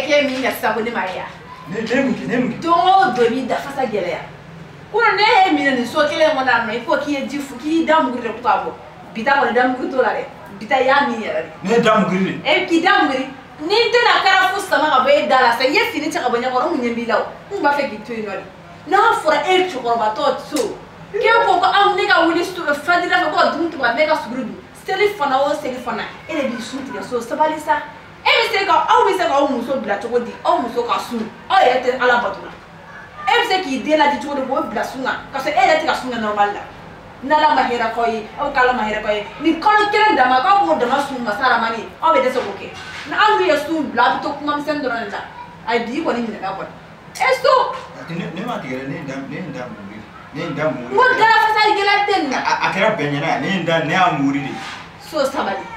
k'e min kɛ sisan ko ne ma ye wa? Ne mun kɛ, ne mun kɛ? Don o don i b'i da fasa gɛlɛya. Kunun ne ye minɛ nin so kelen in kɔnɔ yan nɔ, il faut k'i ye ji fu k'i da muguri de ko k'a bɔ. Bi ta kɔni da muguri t'o la dɛ. Bi ta i y'a min yɛrɛ de. Ne ye da muguri de. E k'i da muguri. Ni n tɛna karafu sama ka bɔ e da la sa, i ye fini cɛ ka bɔ ɲɛkɔrɔ, n kun ɲɛ b'i la o. N kun b'a fɛ k'i to yen nɔ de. N'a fɔra e cɛkɔrɔbatɔ so, k'e ko ko aw ne ka wuli fajiri fɛ ko ka dumuni tobi ka ne ka suguri dun. Seli fana o seli fana, e de b'i sun tigɛ so, sabali sa. E bɛ se ka aw bɛ se k'aw muso bila cogo di, aw muso ka sun, aw yɛrɛ tɛ Ala bato la. E bɛ se k'i den ladi cogo di k'o bila sun kan, ka sɔrɔ e yɛrɛ tɛ ka sun kɛ normal la. N'Ala ma hɛrɛ k'aw ye, aw k'Ala ma hɛrɛ k'aw ye. Nin kalo kelen dama k'aw b'o dama sun masa Ramani ye, aw bɛ dɛsɛ k'o kɛ. Ni aw dun ye sun bila, aw bɛ to kuma misɛnnin dɔrɔn de la. Ayi bi kɔni ɲinɛna kɔni. E so. Ne ma tigɛ dɛ, ne ye n da muguri. Ne ye n da muguri. N ko dalafasa gɛlɛn tɛ nin na. A kɛra bɛn ɲɛna, ne ye n da, ne y'a muguri de. So sabali.